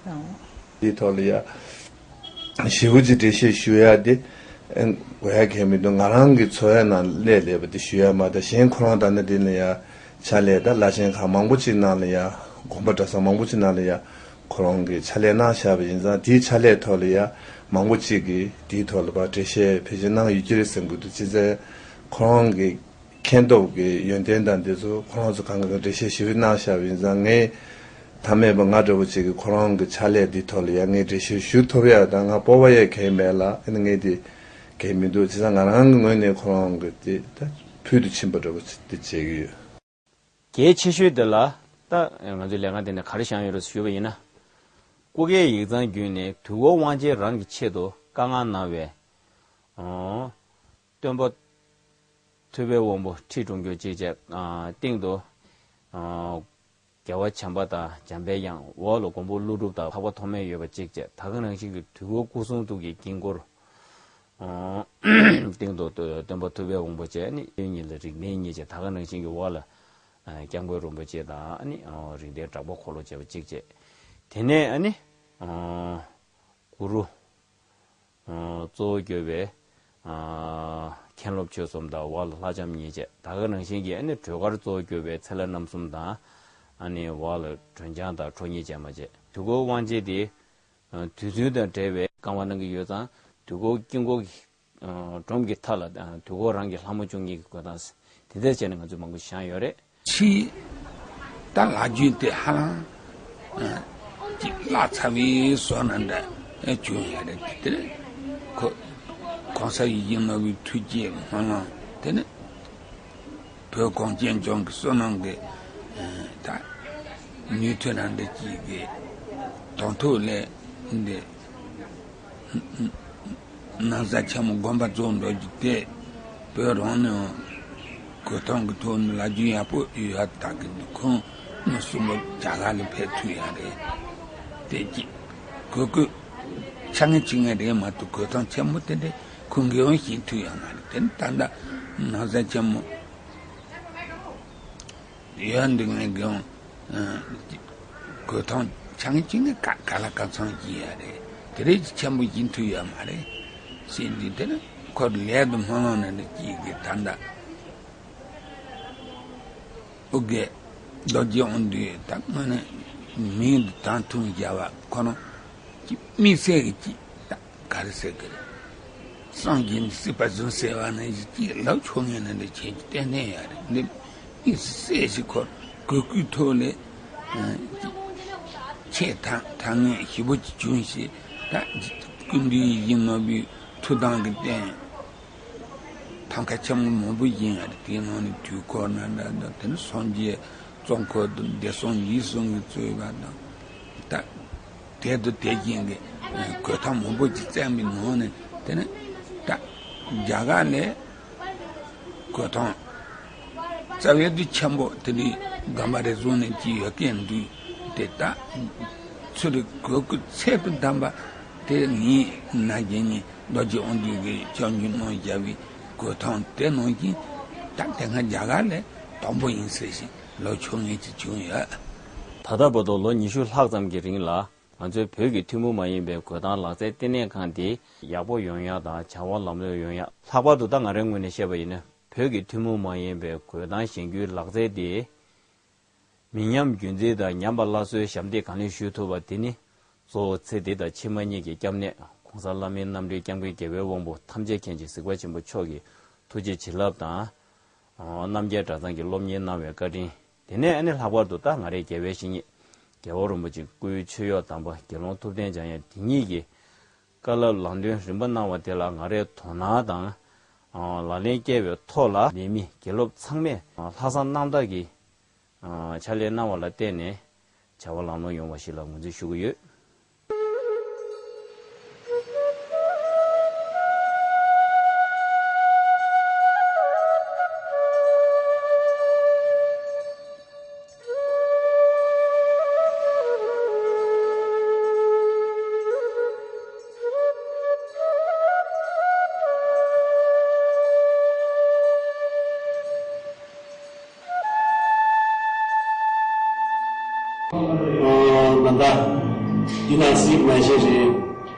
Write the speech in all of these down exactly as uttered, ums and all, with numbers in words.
དང་། དེའི་ཐོག་ལ་ཡ། ཞེ་པོ་ཅིག་འགྲེལ་བཤད་ཞུ་ཡ་དེ། ཨེ། དགོས་ཡ་གང་མི་འདུག་ང་རང་གི་འཚོ་བའི་ནང་སླེབས་སླེབས་པ་དེ་ཞུ་ཡ་མ་གཏོགས་གཞན་ཁོ་རང་ད་ནི་དེ་ལ་ཡ། ཕྱག་ལས་ད་བླ་ཆེན་ཁག་མང་པོ་ཅིག་ནང་ལ་ཡ། དགོན་པ་གྲྭ་ཚང་མང་པོ་ཅིག་ནང་ལ་ཡ། ཁོ་རང་གིས་ཕྱག་ལས་གནང་བཞག་པ་ཡིན་ཙང་དེའི་ཕྱག་ལས་ཐོག་ལ་ཡ། མང་པོ་ཅིག་གིས་དེའི་ཐོག་ལ་ཕར་འགྲེལ་བཤད་ཕལ་ཆེར་གནང་ཡོད་ཀྱི་རེད་བསམ་གྱི་འདུག་བྱས་ཙང་ཁོ་རང་གི་མཁྱེན་སྟོབས་ཀྱི་ཡོན་ཏན་དང་དེ་ཚོ་ཁོ་རང་ཚོ་གང་ག་གི་འགྲེལ་བཤད་ཞིབ་གནང་བཞག་པ་ཡིན་ཙང་། ངས་ཐ་མལ་པ་ང་འདྲ་བོ་ཅིག་གིས་ཁོ་རང་གི་ཕྱག་ལས་འདི་ཐོག་ལ་ཡང་ངས་འགྲེལ་བཤད་ཞུ་ཐུབ་ཡ་དང་ང་སྤོབས་པ་ཡ་གང་ཡང་མེད་ལ། ཨ་ནི་ངས་དེ་གང་ཡང་མི་འདུག་བྱས་ཙང་ང་རང་གི་ངོས་ནས་ཁོ་རང་གི་དེ་ད་ཕུལ་དུ་ཕྱིན་པ་འདྲ་བོ་ཅིག་དེ་བྱེད་ཀྱི་ཡོད། གལ་ཆེ་ཤོས་དེ་ལ་ད་ང་ཚོའི་ལས་ཁང་དེ་ནས་ག་རེ་བཞག་ཡོད་རེད་ཞུས་པ་ཡིན་ན། སྐུ་སྒེར་ཡིག་ཚང་བརྒྱུད་ནས་དུས་འཁོར་དབང་ཆེན་རང་གི་ཆེད་དུ་བཀའ་མངགས་གནང་བའི། ཨོ། སྟོན་པ་ཐུབ་པའི་དབང་པོ་ཁྲི་དྲུང་འཁོར་གཅིག་བཅས། ཨ། སྟེང་དུ། ཨ། རྒྱལ་བ་བྱམས་པ་དང་འཇམ་པའི་དབྱངས། འོག་ལ་མགོན་པོ་ཀླུ་སྒྲུབ་དང་ལྷག་པ་ཐོགས་མེད་ཡོད་པ་གཅིག་བཅས། ད་ག་ནང་བཞིན་གྱི་དུས་འཁོར་སྐུ་གསུང་ཐུགས་ཀྱི་དཀྱིལ་འཁོར། ཨ། སྟེང་དུ་སྟོན་པ་ཐུབ་པའི་དབང་པོ་བཅས་ནི་གཡོན་གཉིས་ལ་རིགས་ལྡན་གཉིས་བཅས། ད་ག་ནང་བཞིན་གྱི་འོག་ལ། ཨ། སྐྱབས་མགོན་རིན་པོ་ཆེ་དང་ནི། ཨ། རིགས་ལྡན་དྲག་པོ་འཁོར་ལོ་བཅས་པ་གཅིག་བཅས། དེ་ནས་ཨ་ནི། ཨ། གུ་རུ། ཨ། གཙོ་བོ་གྱུར་པའི། ཨ། མཁན་སློབ་ཆོས་གསུམ་དང་། འོག་ལ་ལྷ་ལྕམ་གཉིས་བཅས། ད་ག་ནང་བཞིན་གྱི་ཨ་ནི་སྒྲོལ་དཀར་གཙོ་བོ་གྱུར་པའི་ཚེ་ལྷ་རྣམ་གསུམ་དང་། ཨ་ནི་འོག་ལ་སྒྲོལ་ལྗང་དང་ཁྲོ་གཉེར་ཅན་མ་བཅས། དུས་འཁོར་དབང་ཆེན་དེ། ཨ། དུས་མཐུན་དང་འབྲེལ་བའི་བསྐང་བ་གནང་གི་ཡོད་ཙང་དུས་འཁོར་དཀྱིལ་འཁོར་གྱི། ཨ། སྒྲོམ་གྱི་མཐའ་ལ། ཨ། དུས་འཁོར་རང་གི་ལྷ་མོ་བཅུ་གཉིས་ཀྱི་འགོད་སྟངས། དེ་འདྲ་བྱས་ནས་ང་ཚོས་མང་པོ་བཞེངས་ཡོད་རེད། ཕྱིས་ད་ལག་རྒྱུན་དེ་ཧ་ལམ་ཅིག་བརླག་ཚར་བའི་བཟོ་འདྲ་འདྲ་བྱུང་ཡོད་རེད། དེ་དེར་ཁོ་གོང་ས་ཡིད་བཞིན་ནོར་བུའི་ཐུགས་བསྐྱེད་སྨོན་ལམ། དེ་ནི་བོད་གངས་ཅན་ལྗོངས་ཀྱི་བསོད་ནམས་ཀྱི་ད་ནུས་མཐུ་རང་འདྲ་ཅིག་གི་དང་ཐོག་ལས་འདི། ན་བཟའ་ཆེན་མོ་དགོན་པ་བཙུགས་འགྲོ་རྒྱུ་དེ་བོད་རང་ནས་གོས་ཐང་གི་ཐོག་ནས་ལབ་རྒྱུ་ཡག་པོ་ཡོད་ད་གི་འདུག་ཁོང་མི་གསུམ་པོ་རྒྱ་གར་ལ་ཕེབས་ཐུབ་ཡ་རེད། དེ་གཅིག་གོས་སྐུ་ཆ་ངེས་ཆི་ངེས་རེད་མ་གཏོགས་གོས་ཐང་ཆེན་མོ་དེ་འདྲ་ཁོང་གིས་ཡང་བཞེངས་ཐུབ་ཡ་མ་རེད། དེ་ནི་ད་ལྟ་ན་བཟའ་ཆེན་མོ། ཡོད་འདུག་ངས་གང་། གོས་ཐང་ཆ་ངེས་ཆི་ངེས་ག་ག་ལ་ག་ཚང་གི་ཡ་རེད། དེ་རེད་ཅིག་ཆེན་པོ་ཡིན་ཐུབ་ཡ་མ་རེད། ཞེས་འདི་དེ་ནི་ཁོ་ལས་དུ་སྨོན་ལམ་ནས་ནི་ཅིག་གི་ད་ལྟ་ཨོ་རྒྱན་རྡོ་རྗེ་དབང་འདུས་ད་དངོས་གནས་མིང་དུ་དང་ཐུང་བྱ་བ་ཁོ་རང་ཅིག་དམིགས་བསལ་གྱི་ཅིག་ད། ག་རེ་ཟེར་གི་རེད། སངས་རྒྱས་ནི་སྲིད་པ་ཟུང་ཟེར་བ་ནང་བཞིན་ཅིག་ལབ་ཆོག་ངེས་ནི་འདི་ཁྱེད་ཀྱི་ཏན་ཏན་ཡ་རེད། འདི་དམིགས་བསལ་ཞིག་ཁོ་གོས་སྐུའི་ཐོག་ལས་ཆེས་ཐ་ཐ་སྙད་ཞིབ་པོ་ཅིག་བྱུང་ཞིག་ད་སྐུ་མདུན་ཡིད་བཞིན་ནོར་བུའི་ཐུགས་དམ་གྱི་རྟེན་ཐང་ཀ་ཆེན་མོ་མང་པོ་ཡིན་ཡ་རེད། དེའི་ནང་ནས་དུས་འཁོར་ན་འདྲ་འདྲ། དེ་ནས་སངས་རྒྱས་གཙོ་འཁོར་དང་བདེ་སྲུང་ཡིད་གསུམ་གྱིས་གཙོས་པ་དང་། ད། དེ་དང་དེ་བཞིན་གྱི་གོས་ཐང་མང་པོ་ཅིག་བསྩལ་བའི་ནང་ནས་དེ་ནི་ད་རྒྱ་གར་ནས་གོས་ཐང་རྩ་བའི་དུ་ཆེན་པོ་དེ་འདྲའི་སྒམ་པ་རེ་ཟུང་ནས་ཅིག་ཡོད་མཁན་འདུག་དེ་ད་ཚུར་གོས་སྐུ་ཚད་དུ་བསྡམས་པ་དེ་ངས་ན་རྒྱ་ནི་རྡོ་རྗེ་དབང་འདུས་ཀྱིས་སྐྱབས་འཇུག་གནང་བཞག་པའི་གོས་ཐང་དེ་ནང་བཞིན་ད་དེ་སྔ་རྒྱ་གར་ལ་དང་པོ་ཡིན་ཟེར་ཞིག་ལབ་ཆོག་ངེས་ཅིག་བྱུང་ཡོད། ད་ལྟ་བར་དུ་ལོ་ཉི་ཤུ་ལྷག་ཙམ་གྱི་རིང་ལ། ང་ཚོའི་བོད་ཀྱི་ཐུན་མོང་མ་ཡིན་པའི་གོས་ཐང་ལག་རྩལ་བསྟི་གནས་ཁང་དེ་ཡག་པོ་ཡོང་ཡག་དང་བྱ་བ་ལམ་ལྷོང་ཡོང་ཡག་ལྷག་པར་དུ་ད་ང་རའི་ངོས་ནས་བཤད་པ་ཡིན་ན། བོད་ཀྱི་ཐུན་མོང་མ་ཡིན་པའི་གོས་ཐང་བཞེངས་རྒྱུའི་ལག་རྩལ་དེ་མི་ཉམས་རྒྱུན་འཛིན་དང་ཉམས་པ་སླར་གསོའི་ཞབས་འདེགས་གང་ལེགས་ཞུ་ཐུབ་པ་དེ་ནི་གཙོ་བོ་ཚེ་འདི་དང་ཕྱི་མ་གཉིས་ཀྱི་སྐྱབས་གནས་གོང་ས་ལྷ་མིའི་རྣམ་འདྲེན་སྐྱབས་མགོན་རྒྱལ་བའི་དབང་པོ་ཐམས་ཅད་མཁྱེན་ཅིང་གཟིགས་པ་ཆེན་པོ་མཆོག་གི་ཐུགས་རྗེ་བྱིན་རླབས་དང་། རྣམ་རྒྱལ་གྲྭ་ཚང་གི་སློབ་གཉེར་གནང་བའི་བཀའ་དྲིན། དེ་ནས་ཨ་ནི་ལྷག་པར་དུ་ད་ང་རའི་རྒྱལ་བའི་བཤེས་གཉེན་རྒྱལ་བ་རིན་པོ་ཆེ་སྐུའི་མཆོད་གཡོག་དམ་པ་དགེ་སློང་ཐུབ་བསྟན་འཇམ་དབྱངས་དེ་ཉིད་ཀྱིས་བཀའ་སློབ་ལམ་སྟོན་རིམ་པ་གནང་བ་དེ་ལ་ང་རའི་དོ་སྣང་དང་། ལག་ལེན་བསྐྱལ་བའི་ཐོག་ལ་ལས་མི་དགེ་སློབ་ཚང་མས་ལྷག་བསམ་རྣམ་དག་གིས་ཕྱག་ལས་གནང་བ་ལ་བརྟེན་ནས་བྱ་བ་ལམ་ལྷོང་ཡོང་བ་ཞིག་ལ་ངོས་འཛིན་ཞུ་གི་ཡོད། ད་ལྟ་ འདི་ནང་སྲིད་མ་ཤེས་རེད།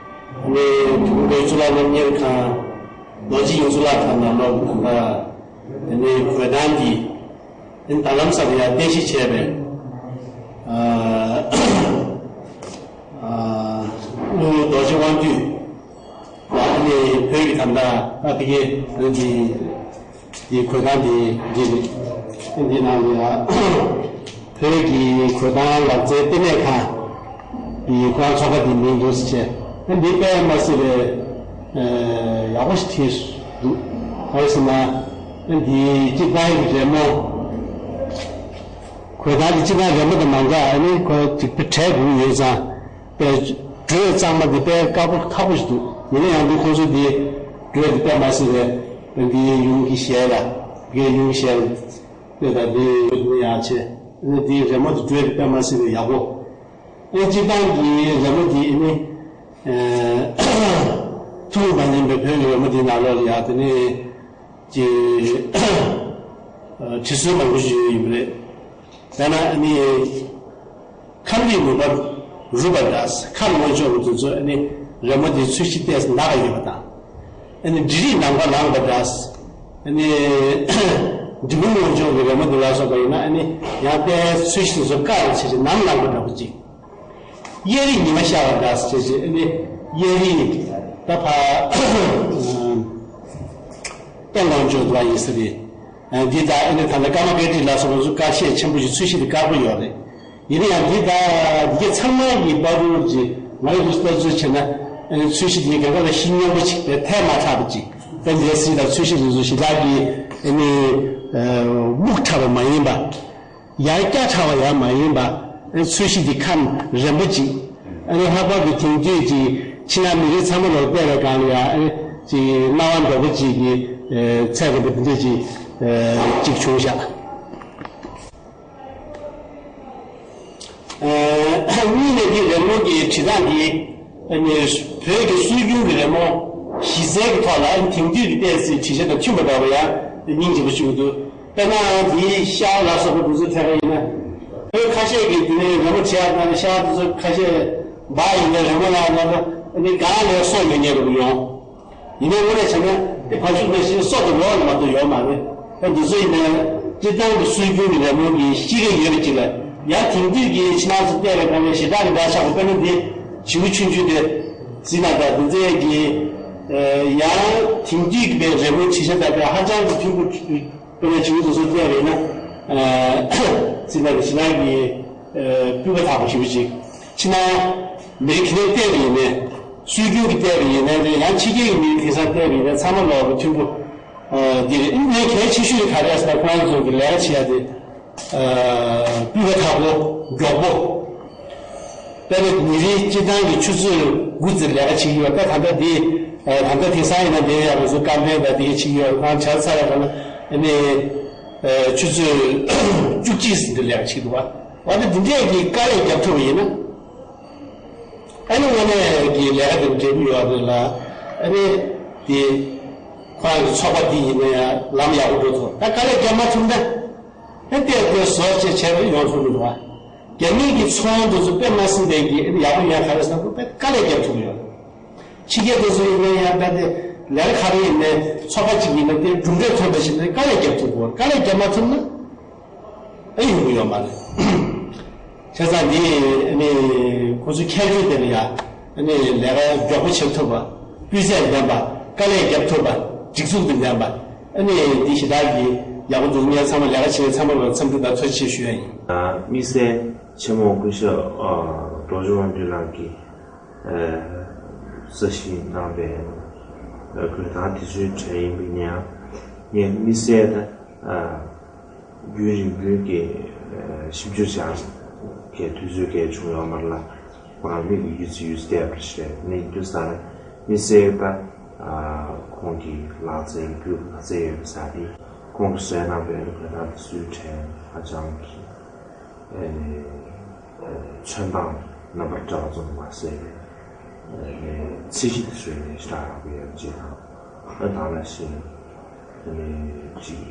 ཨ་ནི་དུས་འཁོར་གཙུག་ལག་སློབ་གཉེར་ཁང་། རྡོ་རྗེ་ཡིན་གཙུག་ལག་ཁང་ནང་ལོགས་ཀྱི་ད་ལྟ་དེ་ནས་གོས་ཐང་འདི། ཨ་ནི་ད་ལམ་སང་ཡང་རྟེན་གཞི་བྱས་པའི་ཨ་ཨ་ཀླུ་རྡོ་རྗེ་དབང་འདུས་ལ་ཨ་ནི་བོད་ཀྱི་ད་ལྟ་ཨ་ཕ་གི་ཨ་ནི་འདི། དེའི་གོས་ཐང་དེ་འདི་རེད། འདི་ནང་ལ་ཡང་བོད་ཀྱི་གོས་ཐང་ལག་རྩལ་ལྟེ་གནས་ཁང་གི་ཁོ་རང་ཚོགས་པ་དེའི་མིང་འདུག་ཟེར་བྱས། འདི་དཔེ་མ་སྲིད་པའི་ཡག་པོ་ཞིག་བྲིས་འདུག་གང་ཡིན་ཟེར་ན། འདི་སྤྱིར་བཏང་གི་རི་མོ། གོས་ཐང་གི་སྤྱིར་བཏང་རི་མོ་དང་མ་འདྲ། ཨ་ནི་ཁོ་ཅིག་དཔེ་གྲས་དགོས་ཀྱི་ཡོད་ཙང་། པའི་འགྲོས་གཙང་མ་འདི་དཔེ་དཀའ་པོ་ཁག་པོ་ཞིག་འདུག་ཡིན་ན་ཡང་འདི་ཁོང་ཚོ་འདི་འགྲོས་འདི་དཔེ་མ་སྲིད་པའི་འདི་ཡུམ་གྱི་ཞལ་ལ། འདི་ཡུམ་ཞལ་དཔེ་དང་འདི་ཡུམ་ཡང་ཆེ། འདི་རི་མོ་འདི་འགྲོས་འདི་དཔེ་མ་སྲིད་པའི་ཡག་པོ། ཨེ་སྤྱིར་བཏང་གི་རི་མོ་འདི་ནི་ཐུགས་མ་མཉེས་པའི་བོད་ཀྱི་རི་མོ་འདི་ནང་ལོགས་ལ་ཡང་དེ་ནི། ཀྱི་ཁྲི་སྲོལ་མང་པོ་ཞིག་ཡོད་པ་རེད། ད་ནི་ཁམས་རིགས་ནུས་པ་རུ་པ་འདྲ། ཁམས་སྔོན་ཆོག་གི་དུས་ཚོད་ནི་རི་མོ་དེའི་ཚོས་གཞི་ཏོག་ཙམ་ནག་ཡོད་པ་དང་། ཨ་ནི་འབྲི་རིགས་ནང་པ་ལངས་པ་འདྲ། ཨ་ནི་འབྲི་གུང་སྔོན་ཆོག་གི་རི་མོ་དེ་ལ་སོགས་པ་ཡིན་ན། ཨ་ནི་ཡང་དེའི་ཚོས་གཞི་དེ་ཚོ་དཀར་རེ་བྱས་ཏེ་ནམ་ལངས་པ་འདྲ་པོ་ཅིག་གཡས་རིགས་ཉི་མ་ཤར་བ་འདྲ་ཟེར་བྱས། ཨ་ནི་གཡས་རིགས་ད་ཕར་སྟོད་ལུང་ཕྱོགས་འདུག་པ་ཡིན་ས་རེད། འདི་དང་ཨ་ནི་ད་ལྟ་ཀརྨ་པཎྜི་ཏ་ལ་སོགས་པ་ཚོ་དཀར་ཤས་ཆེན་པོ་ཞིག་ཚོས་གཞི་དེ་དཀར་པོ་ཡོད་རེད། ཡིན་ན་ཡང་འདི་དང་འདི་གའི་ཚང་མ་གི་བར་དུ་ཅིག་ང་རང་ཚོས་ལྟ་ཚུལ་བྱས་ན། ཨ་ནི་ཚོས་གཞི་དེ་གང་ག་ལ་གཞི་སྙོམས་པོ་ཅིག་དཔེ་ཐལ་མ་ཆགས་པ་ཅིག་དཔེ་འདྲའི་གཟི་དང་ཚོས་གཞི་དེ་ཚོ་ཞེ་དྲག་གི་ཨ་ནི་སྨུག་ཕྲ་བ་མ་ཡིན་པ། ཡར་བཀྱག་ཕྲ་བ་ཡང་མ་ཡིན་པ། ཚོས་གཞི་འདི་ཁམས་རན་པོ་ཅིག་ཨ་ནི་ལྷག་པར་དུ་དེང་དུས་ཀྱི་ཕྱི་ནང་མི་རིགས་ཚང་མ་ལ་བལྟས་པའི་སྒང་ལ་ཡང་ཨ་ནི་ཅིག་སྣང་བ་འདྲ་པོ་ཅིག་གི་ཚད་རན་པོ་འདི་འདྲ་ཅིག་ཅིག་བྱུང་ཤག་གཉིས་ནས་འདི་རི་མོ་གི་བྲིས་སྟངས་འདི་ཨ་ནི་བོད་ཀྱི་སྲོལ་རྒྱུན་གྱི་རི་མོ་གཞི་རྩའི་གི་ཐོག་ལ་ཨ་ནི་དེང་དུས་ཀྱི་ཏོག་ཙམ་བྲིས་ཆ་དང་མཐུན་པ་འདྲ་བ་ཡང་སྙིང་རྗེ་པོ་ཞིག་འདུག་དཔེར་ན་འདིའི་ཤར་ལ་སོགས་པ་འདི་ཚོ་ཐད་ཀ་ཡིན་ན། བོད་ཁ་ཤས་ཀྱིས་འདི་ནས་རི་མོ་བྲིས་ཡག་ནང་ཤར་འདི་ཚོ་ཁ་ཤས་འབའ་ཡིན་ན་རི་མོ་ལ་ན་ན་ནི་གང་ལས་སོ་ཡོད་ཉེ་རུ་ཡོང་། ཡིན་ནའི་དངོས་གནས་བྱས་ན་དེ་ཕར་ཕྱོགས་ནས་ཤི་སོ་དང་ལོག་ལ་མ་གཏོགས་ཡོད་མ་རེད། ད་འདི་ཚོ་ཡིན་ན་སྤྱིར་བཏང་གི་སྲོལ་རྒྱུན་གྱི་རི་མོ་གི་གཤིས་ཀ་ཡོད་པ་ཅིག་ལ་ཡང་དེང་དུས་ཀྱི་ཕྱི་ནང་སུ་བལྟས་པའི་སྒང་ནས་ཞེ་དྲག་གི་འདྲ་ཆགས་པ། དཔེར་ན་འདི་བྱིའུ་ཆུང་ཆུང་དེ་གཟིགས་ན་ད་འདི་ཚོའི་གི་ཡང་དེང་དུས་ཀྱི་པའི་རི་མོ་བྲིས་ཆ་ལྟ་བུ་ཧ་ཅང་གི་མཐུན་པོ། དཔེར་ན་བྱིའུ་དེ་ཚོ་བལྟས་པས་ན། ཨ་ཙི་ན་རི་ཤི་ན་གི་ཨ་སྤུས་ཀ་དག་པ་ཞེ་པོ་ཅིག་ཕྱི་ནང་མི་རིགས་ཁེ་ལས་བལྟས་པ་ཡིན་ནའི། སྲོལ་རྒྱུན་གྱི་བལྟས་པ་ཡིན་ནའི་རེད། ཡང་ཕྱི་རྒྱལ་གྱི་མི་རིགས་དེང་སང་བལྟས་པ་ཡིན་ནའི་ཚང་མ་ལོག་གི་མཐུན་པོ། ཨ་འདི་རེད། ཨ་ནི་གལ་ཆེ་ཤོས་དེ་ག་རེ་རེད་ཟེར་ན། ཁོ་རང་ཚོ་གི་ལས་ཀ་བྱེད་ཡ་དེ་ཨ་སྤུས་ཀ་དག་པོ། མགྱོགས་པོ། དཔེར་ན་ཉིན་རེའི་སྤྱིར་བཏང་གི་ཆུ་ཚོད་དགུ་ཙམ་ལས་ཀ་བྱེད་ཀྱི་ཡོད། ད་ད་ལྟ་འདི་ཨ་ད་ལྟ་དེང་སང་ཡིན་ན་འདི་ཡག་པོ་བཟོ། ཀམ་པེན་དང་འདི་ག་བྱེད་ཀྱི་ཡོད། ཁོང་བྱས་ཚར་ཡག་ལ་ཨ་ནི་ཨ་ཆུ་ཚོད་བཅུ་གཅིག་ཙམ་དུ་ལས་ཀ་བྱེད་ཀྱི་འདུག་བ། འོ་ན་འདི་འདྲས་ཀྱི་དཀའ་ལས་རྒྱབ་ཐུབ་པ་ཡིན་ན། ཨ་ནི་དངོས་གནས་ཀྱི་ལས་ཀ་དེ་འབྲས་བུ་ཡོད་རེད་ལ། ཨ་ནི་དེ་ཁོ་རང་གི་ཚོགས་པ་འདི་ཡིན་ན་ཡང་ལམ་ཡག་པོ་འགྲོ་ཐུབ། ད་དཀའ་ལས་རྒྱབ་མ་ཐུབ་ན། ཨ་ནི་བལྟས་བལྟས་བཟོ་བྱས་བྱས་པས་ཡོང་ཐུབ་མི་འདུག་བ། རྒྱ་མིའི་གི་ཚོང་འདི་ཚོ་དཔེ་མ་སྲིད་པའི་གི་ཨ་ནི་ཡག་པོ་ཡོད་ག་རེ་ཟེར་ན། ཁོ་དཔེ་དཀའ་ལས་རྒྱབ་ཐུབ་ཡོད། ཕྱི་རྒྱལ་དེ་ཚོ་ཡིན་ན་ཡང་ད་དེ་ལས་ཀ་ག་རེ་ཡིན་ནའི་ཚོགས་པ་གཅིག་ཡིན་ན་དེ་གྲུབ་འབྲས་ཐོན་པ་ཞིག་ན་དཀའ་ལས་རྒྱབ་ཐུབ་དགོས། དཀའ་ལས་རྒྱབ་མ་ཐུབ་ན། ཨེ་ཡོང་གི་ཡོད་མ་རེད། བྱས་ཙང་འདི་ནི་ཁོ་ཚོའི་ཁྱད་ཆོས་དེ་ལ་ཡ། ཨ་ནི་ལས་ཀ་མགྱོགས་པོ་བྱེད་ཐུབ་པ། སྤུས་ཚད་ལྡན་པ། དཀའ་ལས་རྒྱབ་ཐུབ་པ། སྒྲིག་འཛུགས་དང་ལྡན་པ། ཨ་ནི་འདི་ཞེ་དྲག་གི་ཡག་པོ་འདུག་ངས་ཚང་མ་ལས་ཀ་བྱེད་མཁན་ཚང་མ་ལ་འཚམས་འདྲི་དང་ཐུགས་རྗེ་ཆེ་ཞུ་ཡ་ཡིན། དམིགས་བསལ་ཆེན་མོ་སྐུ་ཞབས་རྡོ་རྗེ་དབང་འདུས་ལགས་ཀྱིས་གསལ་བཤད་གནང་པའི་གོས་ཐང་དེ་ཚོའི་གྲས་ཡིན་པས་ན། ངས་དམིགས་བསལ་ད། རྒྱུན་རིང་པོའི་གི་ཞིབ་འཇུག་བྱ་གའི་དུས་ཚོད་གའི་བྱུང་ཡོད་མ་རེད་ལ། ཁོ་རང་མིག་གི་ཡུལ་ཚེ་ཡུལ་ཚེ་བལྟས་པར་བཤད་ནས་དུས་ས་རེད། མི་སེར་ད་ཁོང་གི་ལག་རྩལ་རྒྱུ་ལག་རྩལ་ཡོད་པ་ས་དེ་ཁོང་གི་བཟོས་གནང་པའི་ལུགས་ལ་དུས་ཚོད་དྲན་ཧ་ཅང་གི་ཚོན་མདངས་རྣམ་པར་བཀྲ་བ་ཙམ་མ་ཟད། ཚད་གཞི་དེ་ཚོ་ནས་ཞེ་དྲག་ཡག་པོ་ཡོད་ཅེས་དང་། ཨ་དང་ལ་ཞིང་ཅིག